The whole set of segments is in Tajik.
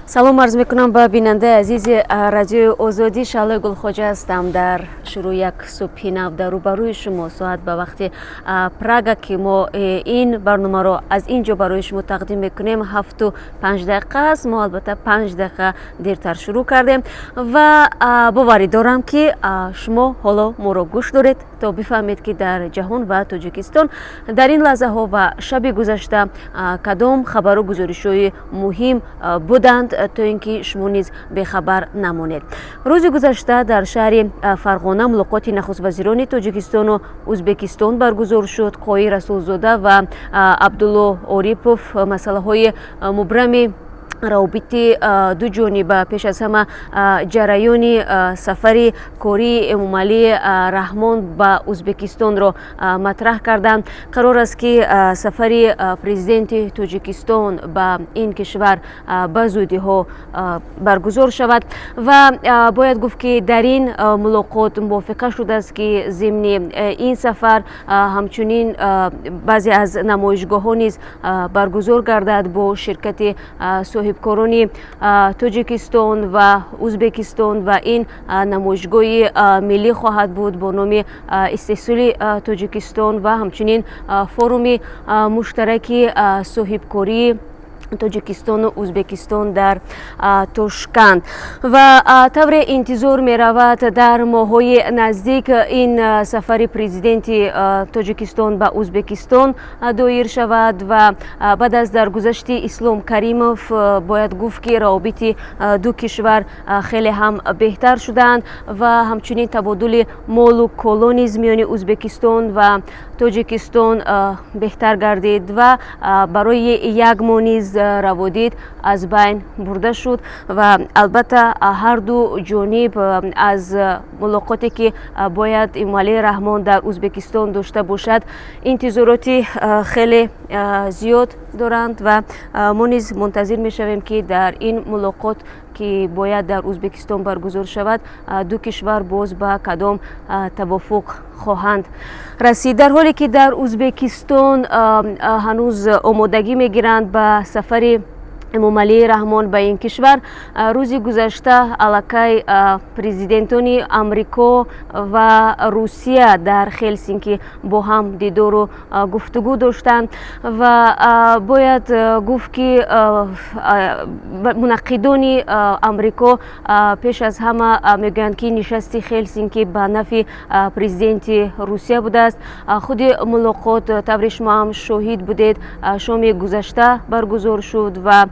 Салом арз мекунам ба бинандаи азизи Радиои Озодӣ. Шаҳлои Гулхоҷа ҳастам. Дар шурӯи як субҳи нав дар рӯбарӯи шумо. Соат ба вақти Прага, ки мо ин барномаро аз ин ҷо барои шумо тақдим мекунем, 7:05 аст. Мо албатта 5 дақиқа дертар шурӯъ кардем ва боварӣ дорам, ки шумо ҳоло моро гӯш доред, то бифаҳмед, ки дар ҷаҳон ва Тоҷикистон дар ин лаҳзаҳо ва шаби гузашта кадом хабару гузоришҳои муҳим буданд, то ин ки шумо низ бехабар намонед. Рӯзи гузашта дар шаҳри Фарғона мулоқоти нахуствазирони Тоҷикистону Ӯзбекистон баргузор шуд. Қоҳир Расулзода ва Абдулло Орипов масъалаҳои мубрами равобити дуҷониба, пеш аз ҳама ҷараёни сафари кории Эмомалӣ Раҳмон ба Ӯзбекистонро матраҳ карданд. Қарор аст, ки сафари президенти Тоҷикистон ба ин кишвар ба зудиҳо баргузор шавад. Ва бояд гуфт, ки дар ин мулоқот мувофиқа шудааст, ки зимни ин сафар ҳамчунин баъзе аз намоишгоҳҳо низ баргузор гардад бо ширкати соҳибкорони Тоҷикистон ва Ӯзбекистон. Ва ин намоишгоҳи миллӣ хоҳад буд бо номи истеҳсоли Тоҷикистон ва ҳамчунин форуми муштараки соҳибкории Тоҷикистону Ӯзбекистон дар Тошканд. Ва тавре интизор меравад, дар моҳҳои наздик ин сафари президенти Тоҷикистон ба Ӯзбекистон доир шавад. Ва баъд аз даргузашти Ислом Каримов бояд гуфт, ки равобити ду кишвар хеле ҳам беҳтар шудаанд ва ҳамчунин табодули молу коло низ миёни Ӯзбекистон ва Тоҷикистон беҳтар гардид ва барои як моҳ низ раводид аз байн бурда шуд. Ва албатта, ҳарду ҷониб аз мулоқоте, ки бояд Эмомалӣ Раҳмон дар Ӯзбекистон дошта бошад, интизороти хеле зиёд доранд. Ва мо низ мунтазир мешавем, ки дар ин мулоқот, ки бояд дар Ӯзбекистон баргузор шавад, ду кишвар боз ба кадом тавофуқ хоҳанд расид. Дар ҳоле ки дар Ӯзбекистон ҳанӯз омодагӣ мегиранд ба сафари Эмомалӣ Раҳмон ба ин кишвар, рӯзи гузашта аллакай президентони Амрико ва Русия дар Хелсинки бо ҳам дидору гуфтугӯ доштанд. Ва бояд гуфт, ки мунаққидони Амрико пеш аз ҳама мегӯянд, ки нишасти Хелсинки ба нафъи президенти Русия будааст. Худи мулоқот, тавре шумо ҳам шоҳид будед, шоми гузашта баргузор шуд. Ва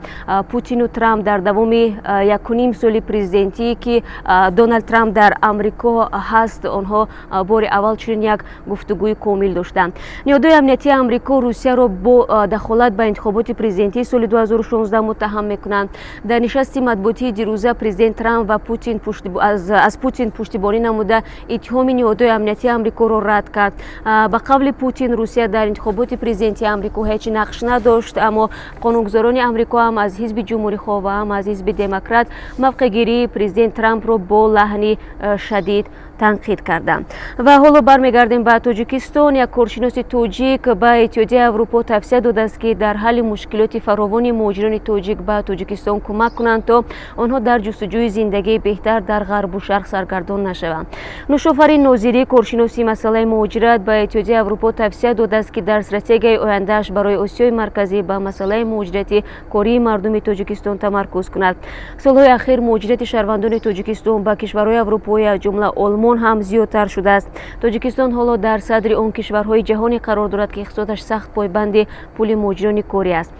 Путину Трамп дар давоми 1,5 соли президентӣ, ки Доналд Трамп дар Амрико ҳаст, онҳо бори аввал чунин як гуфтугӯи комил доштанд. Ниҳодҳои амниятии Амрико Русияро бо дахолат ба интихоботи президентии соли 2016 муттаҳам мекунанд. Дар нишасти матбуотии дирӯза президент Трамп ва Путин аз Путин пуштибонӣ намуда, иттиҳоми ниҳодҳои амниятии Амрикоро рад кард. Ба қавли Путин, Русия дар интихоботи президентии Амрико ҳеҷ нақш надошт. Аммо қонунгузорони Амрико ҳам аз ҳизби ҷумҳурихоҳ ва ҳам аз ҳизби демократ мавқеъгирии президент Трампро бо лаҳни шадид танқид карданд. Ва ҳоло бармегардем ба Тоҷикистон. Як коршиноси тоҷик ба Иттиҳодияи Аврупо тавсия додааст, ки дар ҳалли мушкилоти фаровони муҳоҷирони тоҷик ба Тоҷикистон кӯмак кунанд, то онҳо дар ҷустуҷӯи зиндагии беҳтар дар ғарбу шарқ саргардон нашаванд. Нушофарин Нозирӣ, коршиноси масъалаи муҳоҷират, ба Иттиҳодияи Аврупо тавсия додааст, ки дар стратегияи ояндааш барои Осиёи Марказӣ ба масъалаи муҳоҷирати кории мардуми Тоҷикистон тамаркуз кунад. Солҳои ахир муҳоҷирати шаҳрвандони Тоҷикистон ба кишварҳои аврупоӣ, аз ҷумла Олмон, ҳам зиёдтар шудааст. Тоҷикистон ҳоло дар садри он кишварҳои ҷаҳоне қарор дорад, ки иқтисодаш сахт пойбанди пули муҳоҷирони корӣ аст.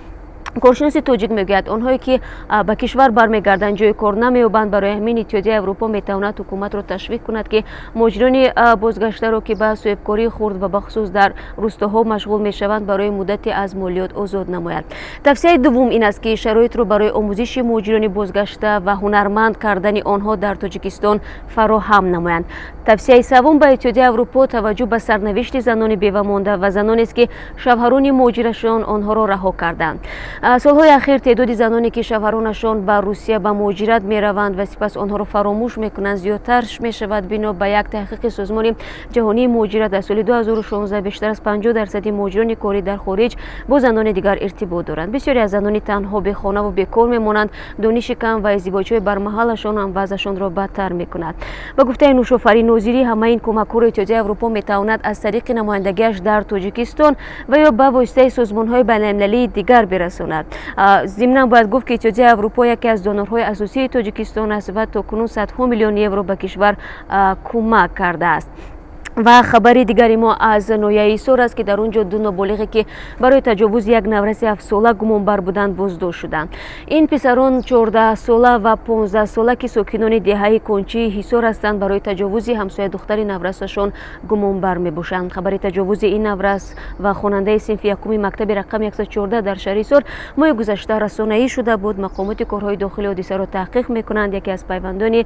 Коршиноси тоҷик мегӯяд, онҳое, ки ба кишвар бармегарданд, ҷои кор намеёбанд. Барои ҳамин Иттиҳодияи Аврупо метавонад ҳукуматро ташвиқ кунад, ки муҳоҷирони бозгаштаро, ки ба соҳибкории хурд ва бахусус дар рӯстоҳо машғул мешаванд, барои муддате аз молиёт озод намояд. Тавсияи дуввум ин аст, ки шароитро барои омӯзиши муҳоҷирони бозгашта ва ҳунарманд кардани онҳо дар Тоҷикистон фароҳам намоянд. Тавсияи севум ба Иттиҳодияи Аврупо таваҷҷӯҳ ба сарнавишти занони бевамонда ва занонест, ки шавҳарони муҳоҷирашон онҳоро раҳо карданд. Солҳои ахир теъдоди заноне, ки шавҳаронашон ба Русия ба муҳоҷират мераванд ва сипас онҳоро фаромӯш мекунанд, зиёдтар мешавад. Бино ба як таҳқиқи Созмони ҷаҳонии муҳоҷират аз соли 2016, бештар аз 50% муҳоҷирони корӣ дар хориҷ бо занони дигар иртибот доранд. Бисёре аз занони танҳо бехонаву бекор мемонанд. Дониши кам ва издивоҷҳои бармаҳалашон ҳам вазъашонро бадтар мекунад. Ба гуфтаи Нушофарин Нозирӣ, ҳамаи ин кӯмакҳоро Иттиҳодияи Аврупо метавонад аз тариқи намояндагиаш дар Тоҷикистон ва ё ба воситаи созмонҳои байналмилалии дигар бирасонад. Зимнан бояд гуфт, ки Иттиҳодияи Аврупо яке аз донорҳои асосии Тоҷикистон аст ва то кунун садҳо миллион евро ба кишвар кӯмак кардааст. Ва хабари дигари мо аз ноҳияи Ҳисор аст, ки дар он ҷо ду ноболиғе, ки барои таҷовузи як навраси 7-сола гумонбар буданд, боздошт шуданд. Ин писарон 14-сола ва 15-сола, ки сокинони деҳаи Кончии Ҳисор ҳастанд, барои таҷовузи ҳамсоя духтари наврасашон гумонбар мебошанд. Хабари таҷовузи ин наврас ва хонандаи синфи якуми мактаби рақами 114 дар шаҳри Ҳисор моҳи гузашта расонаӣ шуда буд. Мақомоти корҳои дохили ҳодисаро таҳқиқ мекунанд. Яке аз пайвандони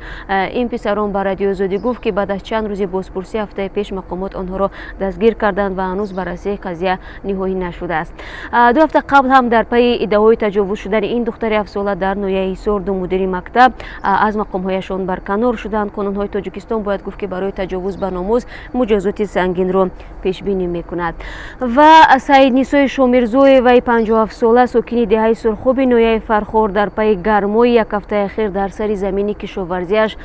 ин писарон ба Радиои Озодӣ гуфт, ки баъд аз чанд рӯзи бозпурсӣ ҳафтаи пеш мақомот онҳоро дастгир карданд ва ҳанӯз баррасии қазия ниҳоӣ нашудааст. 2 ҳафта қабл ҳам дар пайи иддаои таҷовуз шудани ин духтари 7-сола дар ноҳияи Ҳисор ду мудири мактаб аз мақомҳояшон барканор шуданд. Қонунҳои Тоҷикистон, бояд гуфт, ки барои таҷовуз ба номус муҷозоти сангинро пешбинӣ мекунад. Ва Саиднисои Шомирзоеваи 57-сола, сокини деҳаи Сурхоби ноҳияи Фархор, дар пайи гармои як ҳафтаи ахир дар сари замини кишоварзиаш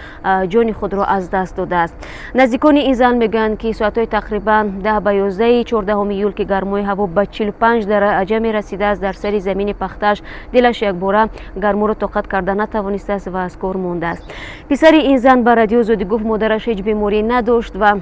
ҷони худро аз даст додааст. Наздикони ин зан мегӯянд, ки соатҳои тақрибан 10 ба 11 14 июл, ки гармои ҳаво ба 45 дараҷа мерасидааст, дар сари замини пахтааш дилаш якбора гарморо тоқат карда натавонистааст ва аз кор мондааст. Писари ин зан ба Радиои Озодӣ гуфт, модараш ҳеҷ беморӣ надошт ва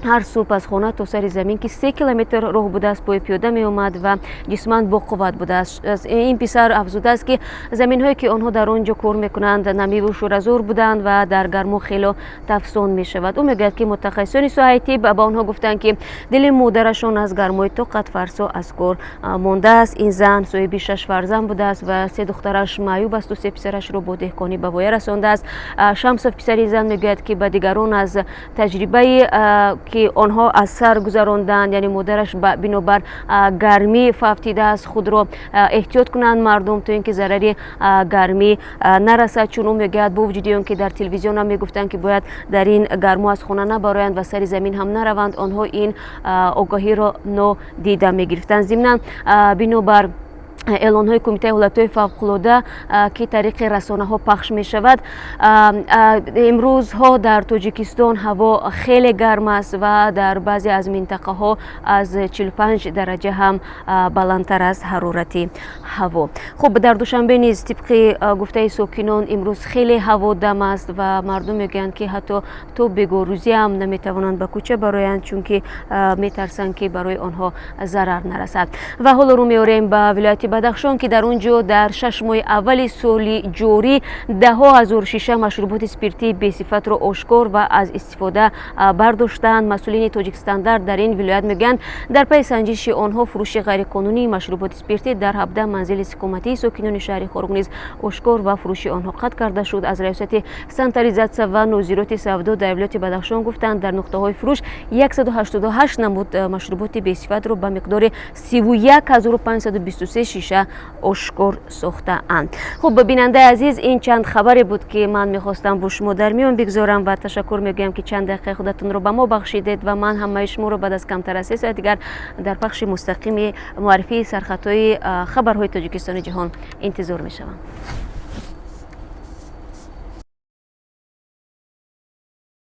ҳар субҳ аз хона то сари замин, ки 3 километр роҳ будааст, пои пиёда меомад ва ҷисман боқувват будааст. Ин писар афзудааст, ки заминҳое, ки онҳо дар он ҷо кор мекунанд, намиву шӯразор буданд ва дар гармо хело тафсон мешавад. Ӯ мегӯяд, ки мутахассисони соҳаи тиб ба онҳо гуфтанд, ки дили модарашон аз гармои тоқатфарсо аз кор мондааст. Ин зан соҳиби шаш фарзанд будааст ва се духтараш маъюб асту се писарашро бо деҳқонӣ ба воя расондааст. Шамсов, писари зан, мегӯяд, ки ба дигарон аз таҷрибаи, ки онҳо аз сар гузаронданд, яъне модараш бинобар гармӣ фавтидааст, худро эҳтиёт кунанд мардум, то ин ки зарари гармӣ нарасад. Чун ӯ мегӯяд, бо вуҷуди он ки дар телевизион ҳам мегуфтанд, ки бояд дар ин гармо аз хона набароянд ва сари замин ҳам нараванд, онҳо ин огоҳиро нодида мегирифтанд. Зимнан, бинобар эълонҳои Кумитаи ҳолатҳои фавқулода, ки тариқи расонаҳо пахш мешавад, имрӯзҳо дар Тоҷикистон ҳаво хеле гарм аст ва дар баъзе аз минтақаҳо аз 45 дараҷа ҳам баландтар аст ҳарорати ҳаво. Хуб, дар Душанбе низ, тибқи гуфтаи сокинон, имрӯз хеле ҳаво дам аст ва мардум мегӯянд, ки ҳатто то бегоҳрӯзӣ ҳам наметавонанд ба кӯча бароянд, чунки метарсанд, ки барои онҳо зарар нарасад. Ва ҳоло рӯ меорем ба вилояти Бадахшон, ки дар он ҷо дар 6 моҳи аввали соли ҷорӣ даҳҳо ҳазор шиша машруботи спиртии бесифатро ошкор ва аз истифода бардоштанд. Масъулини Тоҷикстандарт дар ин вилоят мегӯянд, дар пайи санҷиши онҳо фурӯши ғайриқонунии машруботи спиртӣ дар 17 манзили истиқоматии сокинони шаҳри Хоруғ низ ошкор ва фурӯши онҳо қатъ карда шуд. Аз Раёсати стандартизатсия ва нозироти савдо дар вилояти Бадахшон гуфтанд, дар нуқтаҳои фурӯш 188 намуд машруботи бесифатро ба миқдори 31 523 шиша ошкор сохтаанд. Хуб, бинандаи азиз, ин чанд хабаре буд, ки ман мехостам бо шумо дар миён бигзорам, ва ташаккур мегӯям, ки чанд дақиқаи худатонро ба мо бахшидед. Ва ман ҳамаи шуморо баъд аз камтар аз 3 соат дигар дар пахши мустақими муаррифии сархатҳои хабарҳои Тоҷикистони ҷаҳон интизор мешавам.